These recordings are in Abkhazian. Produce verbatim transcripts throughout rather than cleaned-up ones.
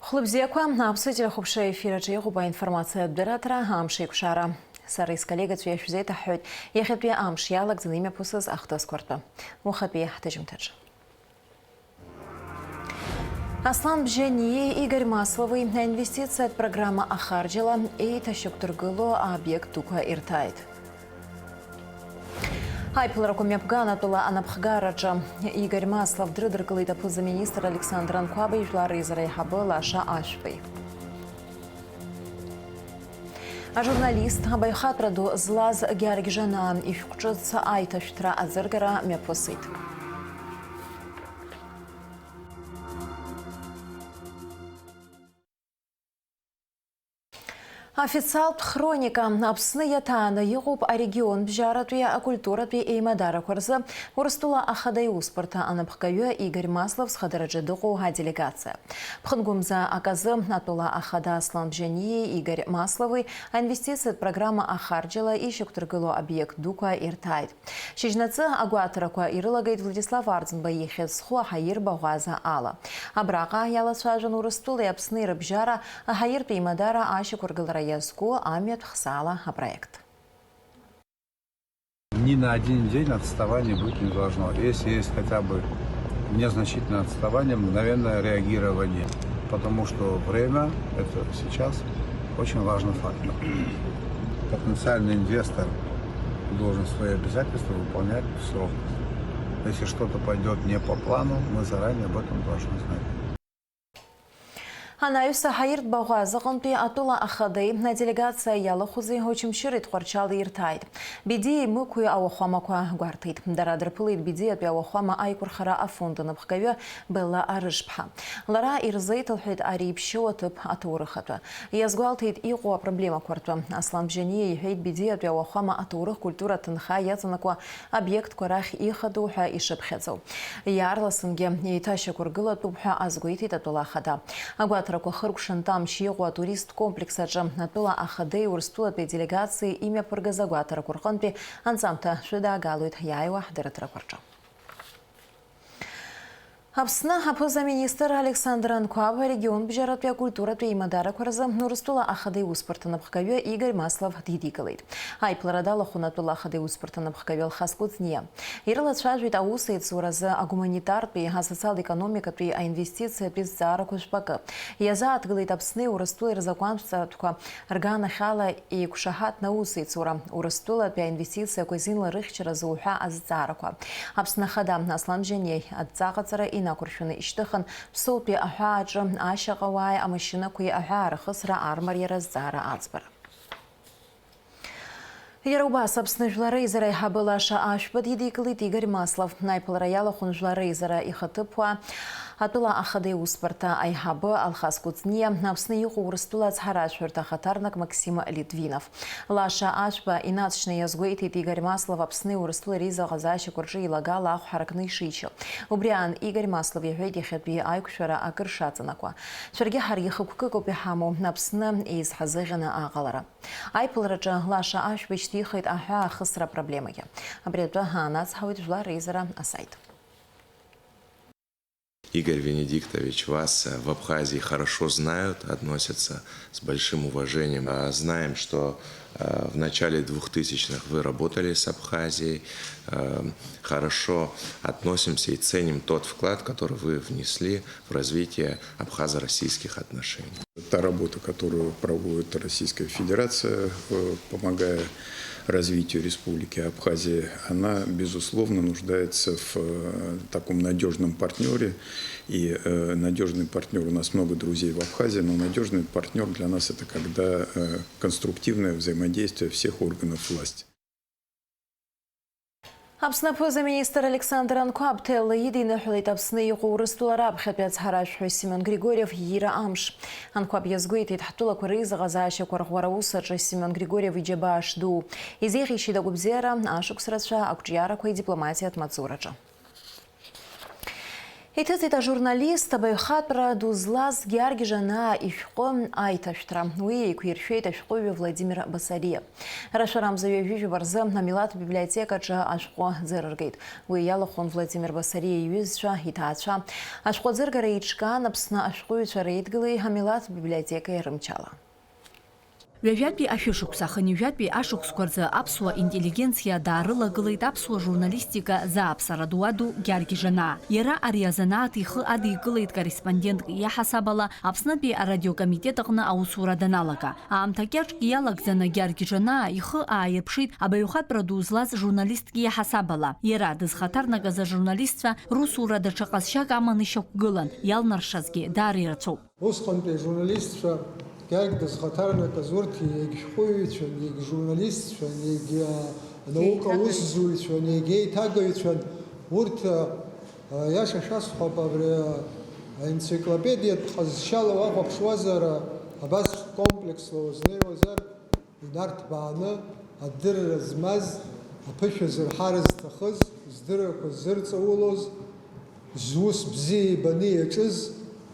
Хәлыбзиақәа, Аԥсуа телехәаԥшра ефир аҿы иҟоуп аинформациатә дырраҭара «Амш еиқәшара». Сара исколлегацәа иашәзеиҭаҳҳәоит иахьатәи амш иалагӡаны имҩаԥысыз ахҭысқәа ртәы. Уахатәи ҳҭыжьымҭаҿы. Аслан Бжьаниеи Игорь Масловеи аинвестициатә программа ахарџьала еиҭашьақәдыргыло аобиект дуқәа ирҭааит. Аиԥыларақәа мҩаԥган атәыла анапхгараҿы Игорь Маслов дрыдыркылеит аԥыза-министр Александр Анқәаба ижәлар реизара аиҳабы Лаша Ашәбеи. Ажурналист, абаҩхатәра ду злаз Гьаргь Жанаа ишәҟә ҿыц аиҭашәҭра аӡыргара мҩаԥысит. Официалтә хроника. Аԥсны иаҭааны иҟоуп арегион бжьаратәи акультуратәи еимадарақәа рзы Урыстәыла Ахада иусбарҭа анапхгаҩы Игорь Маслов зхадараҿы дыҟоу аделегациа. Ԥхынгәымза аказы атәыла ахада Аслан Бжьаниеи Игорь Маслови аинвестициатә программа ахарџьала ишьақәдыргыло обиект дуқәа ирҭааит. Шьыжьнаҵы агәаҭарақәа ирылагеит Владислав Арӡынба ихьӡ зху аҳаирба ӷәаза ала. Абраҟа иалацәажәон Урыстәылеи Аԥсни рыбжьара аҳаиртә еимадара ашьақәыргылара иазку амҩатә хсаала апроект. Ни на один день отставание быть не должно. Если есть хотя бы незначительное отставание, мгновенное реагирование. Потому что время — это сейчас очень важный фактор. Потенциальный инвестор должен свои обязательства выполнять в срок. Если что-то пойдет не по плану, мы заранее об этом должны знать. Анаҩс аҳаиртә баӷәаза аҟынтәи атәыла ахадеи аделегациа иалахәзи Очамчыреи Тҟәарчали ирҭааит. Бедиеи Мықәи ауахәамақәа гәарҭеит. Дара дрыԥылеит Бедиатәи ауахәама аиқәырхара афонд анапхгаҩы Белла Арышԥҳа. Лара ирзеиҭалҳәеит ари иԥшьоу аҭыԥ аҭоурыхатәы. Иазгәалҭеит иҟоу апроблемақәа ртәы. Аслан Бжьаниа иҳәеит Бедиатәи ауахәама аҭоурых-культуратә ҭынха иаҵанакуа обиектқәа рахь ихадоу ҳәа ишыԥхьаӡоу. Иаарласынгьы еиҭашьақәыргылатәуп ҳәа азгәеиҭеит атәыла ахада. Агәаҭарақәа хыркәшан Тамшь иҟоу атуристтә комплекс аҿы атәыла ахадеи Урыстәылатәи аделегациеи имҩаԥыргаз агәаҭарақәа рҟынтәи анҵамҭа шәыдаагалоит иааиуа ҳдырраҭарақәа рҿы. Аԥсны аԥыза-министр Александр Анқәаб арегион бжьаратәи акультуратәи еимадарақәа рзы Урыстәыла Ахада иусбарҭа напхгаҩы Игорь Маслов дидикылеит. Аиԥылара далахәын атәыла Ахада иусбарҭа напхгаҩы Алхас Кәыҵниа. Ирылацәажәеит аусеицуразы агуманитартәи, асоциал-економикатәи, аинвестициатәи зҵаарақәа жәпакы. Иазааҭгылеит Аԥсни Урыстәылеи рзакәантә ҵаратәқәа рганахьала еиқәшаҳаҭны аусеицура, Урыстәылатәи аинвестициақәа зинла рыхьчаразы уҳәа азҵаарақәа. Аԥсны Ахада Аслан Бжьаниа адҵаҟаҵара инақәыршәаны ишьҭыхын, Ԥсоутәи аҳәааҿы ашьаҟауааи амашьынақәеи аҳәаа рхысра армариара азҵаара аӡбара. Иара убас Аԥсны Жәлар Реизара аиҳабы Лаша Ашәба дидикылеит Игорь Маслов. Аиԥылара иалахәын Жәлар Реизара ихаҭыԥуаа, атәыла ахада иусбарҭа аиҳабы Алхас Кәыҵниа, Аԥсны иҟоу Урыстәыла ацҳаражәҳәарҭа ахаҭарнак Максим Литвинов. Лаша Ашәба инаҵшьны иазгәеиҭеит Игорь Маслов Аԥсни Урыстәылеи реизаҟазаашьақәа рҿы еилагала ахә ҳаракны ишичо. Убри аан Игорь Маслов иҳәеит иахьатәи аиқәшәара акыр шаҵанакуа. Шәаргьы ҳаргьы хықәкыкоуп иҳамоу Аԥсны еизҳазыӷьаны аҟалара. Аиԥылараҿы Лаша Ашәба ишьҭихит аҳәаа ахысра апроблемагьы. Абри атәы ҳаанацҳауеит Жәлар Реизара асаит. Игорь Венедиктович, вас, э, в Абхазии хорошо знают, относятся с большим уважением. А, знаем, что, э, в начале двухтысячных вы работали с Абхазией. Э, хорошо относимся и ценим тот вклад, который вы внесли в развитие абхазо-российских отношений. Та работа, которую проводит Российская Федерация, э, помогая развитию Республики Абхазия, она, безусловно, нуждается в, э, таком надёжном партнёре. И, э, надёжный партнёр, у нас много друзей в Абхазии, но надёжный партнёр для нас — это когда, э, конструктивное взаимодействие всех органов власти. Аԥсны аԥыза-министр Александр Анқәаб ТЛИ-д иныҳәалеит Аԥсны иҟоу Урыстәыла раԥхьатәи ацҳаражәҳәаҩ Семион Григорьев иира амш. Анқәаб иазгәеиҭеит, ҳтәылақәа реизаҟазаашьақәа рӷәӷәара аус аҿы Семион Григорьев иџьабаа шдуу. Изеиӷьеишьеит агәабзиара, ашықәс рацәа, ақәҿиарақәа идипломатиатә маҵзурраҿы. Иҭыҵит ажурналист, абаҩхатәра ду злаз Георги Жанаа ишәҟәы аиҭашәҭра. Уи еиқәиршәеит ашәҟәыҩҩы Владимир Басариа. Рашәарамза ҩажәи жәаба рзы амилаҭ библиотекаҿы ашәҟәы ӡырыргеит. Уи иалахәын Владимир Басариа иҩызцәа, иҭаацәа. Ашәҟәы аӡыргара еиҿкаан Аԥсны ашәҟәыҩҩцәа реидгылеи амилаҭ библиотекеи рымчала. Ҩажәатәи ашәышықәса, хынҩажәатәи ашықәсқәа рзы аԥсуа интеллигенциа даарылагылеит аԥсуа журналистика зааԥсара дуаду Гьаргь Жанаа. Иара ари азанааҭ ихы адикылеит корреспондентк иаҳасаб ала Аԥснытәи арадиокомитет аҟны аусура даналага. Аамҭа кьаҿк иалагӡаны Гьаргь Жанаа ихы ааирԥшит абаҩхатәра ду злаз журналистк иаҳасаб ала. Иара дызхаҭарнакыз ажурналистцәа русура даҽа ҟазшьак аманы ишьақәгылан, иалнаршазгьы даара ирацәоуп. Усҟантәи ажурналистцәа, Гьаргь дызхаҭарнакыз урҭ егь шәҟәыҩҩцәан, егь журналистцәан, егь, а, наука еиҭагаҩцәан. Усзуҩцәан, егь еиҭагаҩцәан, урҭ, а, а, иаша шәасҳәап, абри, а, аенциклопедиатә ҟазшьала уахәаԥшуазар, а, абас комплексла узнеиуазар, инарҭбааны адырра змаз, аԥышәа зырҳар зҭахыз, здыррақәа зырҵаулоз, зус бзиа ибаны иаҿыз,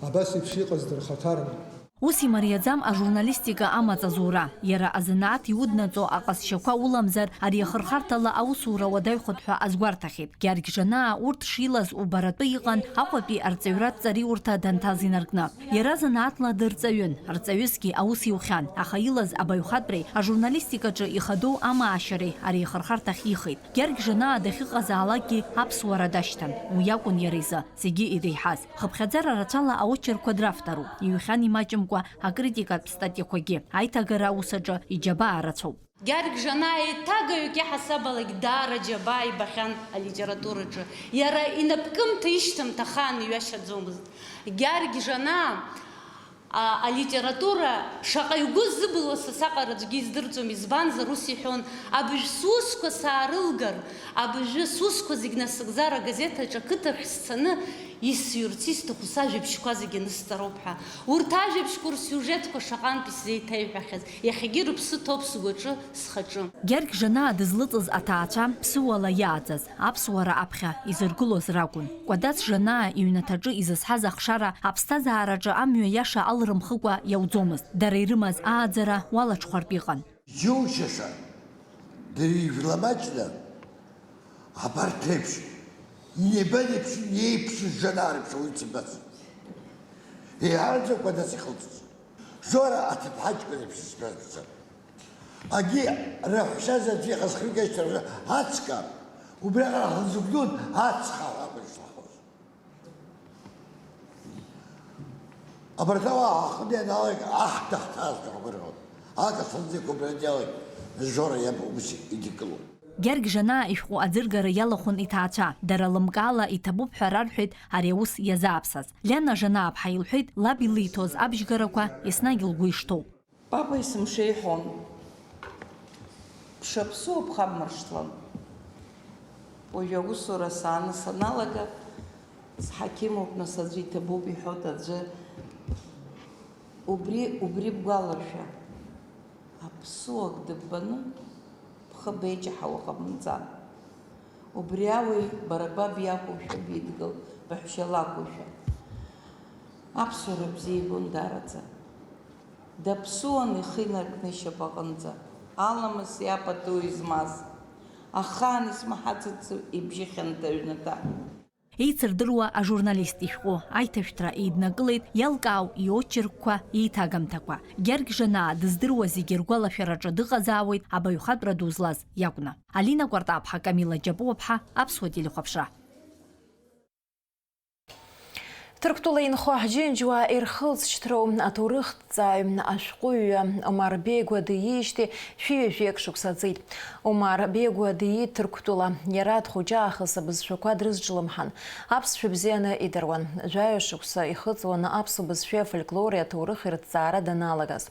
абас еиԥш иҟаз дырхаҭарнак. Ус имариаӡам ажурналистика амаҵ азура. Иара азанааҭ иуднаҵо аҟазшьақәа уламзар, ари ахырхарҭала аусура уадаҩхоит ҳәа азгәарҭахьеит. Гьаргь Жанаа урҭ шилаз убаратәы иҟан Аҟәатәи арҵаҩратә ҵариурҭа данҭаз инаркны. Иара занааҭла дырҵаҩын, рҵаҩысгьы аус иухьан, аха илаз абаҩхатәреи ажурналистикаҿы ихадоу амаашьареи ари ахырхарҭахь ихеит. Гьаргь Жанаа дахьыҟазаалакгьы аԥсуара дашьҭан, уи акәын иара изы зегьы иреиҳаз. Хыԥхьаӡара рацәала аочеркқәа дравторуп, иҩхьан имаҷымкәа акритикатә статиақәагьы. Аиҭагара аус аҿы иџьабаа рацәоуп. Гьаргь Жанаа еиҭагаҩык иаҳасабалагь даара џьабаа ибахьан алитератураҿы. Иара инапкымҭа ишьҭамҭа ахаан иҩашьаӡомызт. Гьаргь Жанаа, а, алитература шаҟа игәы зыбылуа са саҟара аӡәгьы издырӡом, избанзар, ус иҳәон, абыжә сусқәа саарылгар, абыжәы сусқәа зегь насыгӡар, агазеҭ аҿы ақыҭахь сцаны исыҩрц исҭаху сажәабжьқәа зегь анысҵароуп ҳәа. Урҭ ажәабжьқәа рсиужетқәа шаҟантә исзеиҭеиҳәахьаз. Иахьагьы рыԥсы ҭоуп сгәаҿы, схаҿы. Гьаргь Жанаа дызлыҵыз аҭаацәа ԥсыуала иааӡаз, аԥсуара аԥхьа изыргылоз ракәын. Кәадац Жанаа иҩнаҭаҿы изызҳаз ахшара аԥсҭазаараҿы амҩа иаша алрымхыкәа иауӡомызт. Дара ирымаз ааӡара уалаҽхәартә иҟан. Џьушьаша, дара ижәламаҷны, абарҭ реиԥш, инеибанеиԥшын, иеиԥшыз Жанаа реиԥш ауаҩы дсымбацызт. Еиҳараӡак Кәадац ихылҵыз. Жора аҭыԥҳа ҷкәын еиԥш исҳәаз бзиа. Агьи раҳәшьа заҵә иҟаз хҩык ишьҭарҳәа ацка, убриаҟара ҳанзықәтәон, ацха ҳәа акәын ишҭаҳҳәоз. Абарҭ ауаа ҳаҟны ианалага, аҳ даҳҭаазшәа ҳгәырӷьон. Акасҭанӡа иқәыԥрантә иалак Жора иаб ус идикылон. Гьаргь Жанаа ишәҟәы аӡыргара иалахәын иҭаацәа, дара лымкаала иҭабуп ҳәа рарҳәеит ари аус иазааԥсаз. Лиана Жанааԥҳа илҳәеит лаб илиҭоз абжьгарақәа еснагь лгәы ишҭоу. Папа есымша иҳәон, ԥша ԥсуа ԥхабмыршҭлан. Уажә аусура сааны саналага, сҳақьымуп, нас аӡәы иҭабуп иҳәоит аӡәы. Убри, убри бгәаларшәа, аԥсуак дыббаны бхы беиҷаҳауа ҟабымҵан. Убри ауаҩ бара ба биакәушәа бидгыл, баҳәшьа лакәушәа. Аԥсуара бзиа ибон даараӡа. Даԥсуан ихы инаркны ишьапаҟынӡа, аламыс иапату измаз. Ахаан исмаҳацызт ибжьы хьанҭа аҩнаҭа. Еицырдыруа ажурналист ишәҟәы аиҭашәҭра еиднакылеит иалкаау иочеркқәа, иеиҭагамҭақәа. Гьаргь Жанаа дыздыруа зегьы ргәалашәараҿы дыҟазаауеит абаҩхатәра ду злаз иакәны. Алина Кәартаԥҳа, Камила Џьапуаԥҳа, Аԥсуа телехәаԥшра. Ҭырқәтәыла инхо ҳџьынџьуаа ирхылҵшьҭроу аҭоурыхҭҵааҩ, ашәҟәыҩҩы Омар Беигәа диижьҭеи шәи ҩажәеик шықәса ҵит. Омар Беигәа диит Ҭырқәтәыла. Иара дхәыҷы аахыс абызшәақәа дрызҿлымҳан. Аԥсшәа бзианы идыруан. Жәаҩа шықәса ихыҵуан аԥсуа бызшәеи афольклори аҭоурыхи рыҭҵаара даналагаз.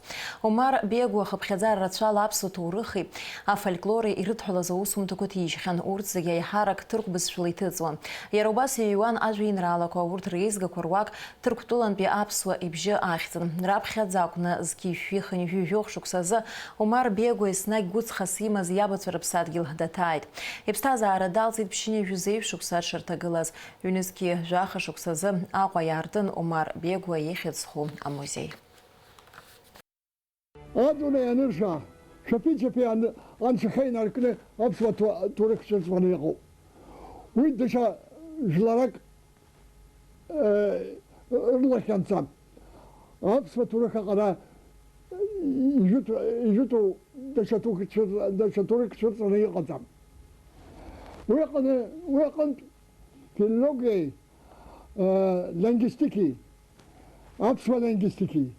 Омар Беигәа хыԥхьаӡара рацәала аԥсуа ҭоурыхи афольклори ирыдҳәалаз аусумҭақәа ҭижьхьан, урҭ зегьы аиҳарак ҭырқә бызшәала иҭыҵуан. Иара убас иҩуан ажәеинраалақәа, урҭ реизгақәа руак Ҭырқәтәылантәи аԥсуа ибжьы ахьӡын. Раԥхьаӡа акәны зқьи жәшәи хынҩажәи жәохә шықәсазы Омар Бегәа еснагь гәыҵхас имаз иабацәа рыԥсадгьыл даҭааит. Иԥсҭазаара далҵит ԥшьынҩажәи жәеиза шықәса дшырҭагылаз. Ҩнызқьи жәаха шықәсазы Аҟәа иаартын Омар Бегәа ихьӡ зху амузеи. Адунеи анырша, шәаԥи-чаԥи ан-, анцәахьы инаркны аԥсуа ҭу-, ҭоурых цәырҵраны иҟоуп. Уи даҽа жәларак, э, рылахь анҵам. Аԥсуа ҭоурых аҟара ижәытә-, ижәытәу даҽа ҭоурых цәырҵ-, даҽа ҭоурых цәырҵраны иҟаӡам. Уи аҟны, уи аҟынтә филологиеи, э, лингвистикеи, аԥсуа лингвистикеи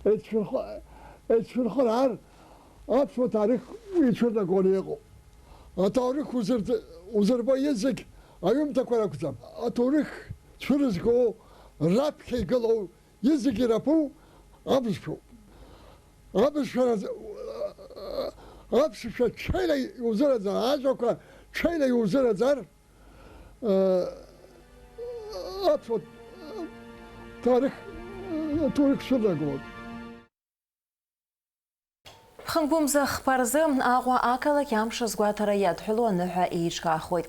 еицшәырхы-, еицшәырхыраар, аԥсуа ҭоурых уи ицәырнагоны иҟоуп. Аҭоурых узырҵ-, узырбо изегь аҩымҭақәа ракәӡам. Аҭоурых цәырызго раԥхьа игылоу изегьы раԥу абызшәоуп. Абызшәа раз-, аԥсшәа ҽеира иузыраӡар, ажәақәа ҽеира иузыраӡар, Аԥсуа ҭоурых, ҭоурых шәылагоит. Ԥхынгәымза хԥа рзы Аҟәа ақалақь амш азгәаҭара иадҳәалоу аныҳәа еиҿкаахоит.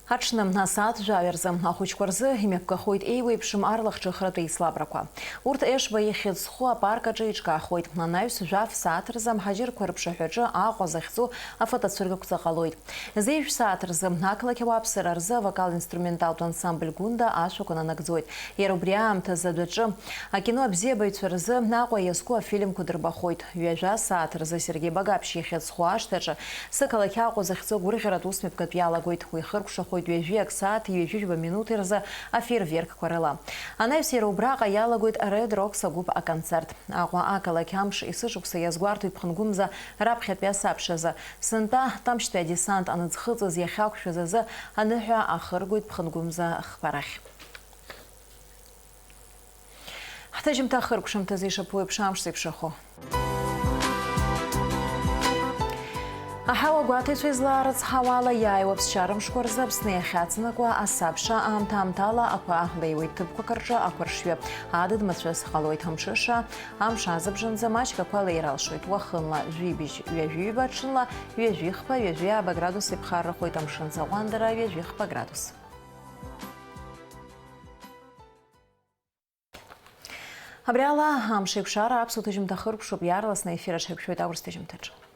Аҽны асааҭ жәаҩа рзы ахәыҷқәа рзы имҩаԥгахоит еиуеиԥшым арлахҿыхратә еицлабрақәа. Урҭ Ешба ихьӡ зху апарк аҿы еиҿкаахоит. Анаҩс жәаф сааҭ рзы амҳаџьырқәа рыԥшаҳәаҿы Аҟәа захьӡу афотоцәыргақәҵа ҟалоит. Зеижә сааҭ рзы ақалақь ауааԥсыра рзы авокал-инструменталтә ансамбль Гәында ашәақәа нанагӡоит. Иара убри аамҭазы адәаҿы акино абзиабаҩцәа рзы Аҟәа иазку афильмқәа дырбахоит. Ҩажәа сааҭ рзы Сергеи Багаԥшь ихьӡ зху ашҭаҿы сықалақь Аҟәа захьӡу агәырӷьаратә усмҩаԥгатә иалагоит. Уи хыркәшахоит ҩажәи ак сааҭи ҩажәи жәаба минуҭи рзы афейерверкқәа рыла. Анаҩс иара убраҟа иалагоит Red Rocks агәыԥ аконцерт. Аҟәа ақалақь амш есышықәса иазгәарҭоит ԥхынгәымза раԥхьатәи асабшазы. Сынтәа Тамшьтәи адесант аныӡхыҵыз иахьақәшәаз азы аныҳәа ахыргоит Ԥхынгәымза хԥарахь. Ҳҭыжьымҭа ахыркәшамҭазы ишаԥу еиԥш амш зеиԥшрахо. Аҳауа гәаҭаҩцәа излаарыцҳауа ала, иааиуа ԥсшьара мшқәа рзы Аԥсны иахьаҵанакуа асабша аамҭа-аамҭала ақәа леиуеит. Ҭыԥқәак рҿы ақәаршҩы адыд мацәыс ҟалоит. Амҽыша, амш азыбжанӡа маҷк ақәа леира алшоит. Уахынла жәибжь ҩажәи ҩба, ҽынла ҩажәи хԥа, ҩажәи ааба градус иԥхаррахоит, амшынӡ аҟәандара ҩажәи хԥа градус. Абри ала амш еиқәшара аԥсуа ҭыжьымҭа хыркәшоуп, иаарласны аефир аҽаиқәшәоит аурыс ҭыжьымҭаҿы.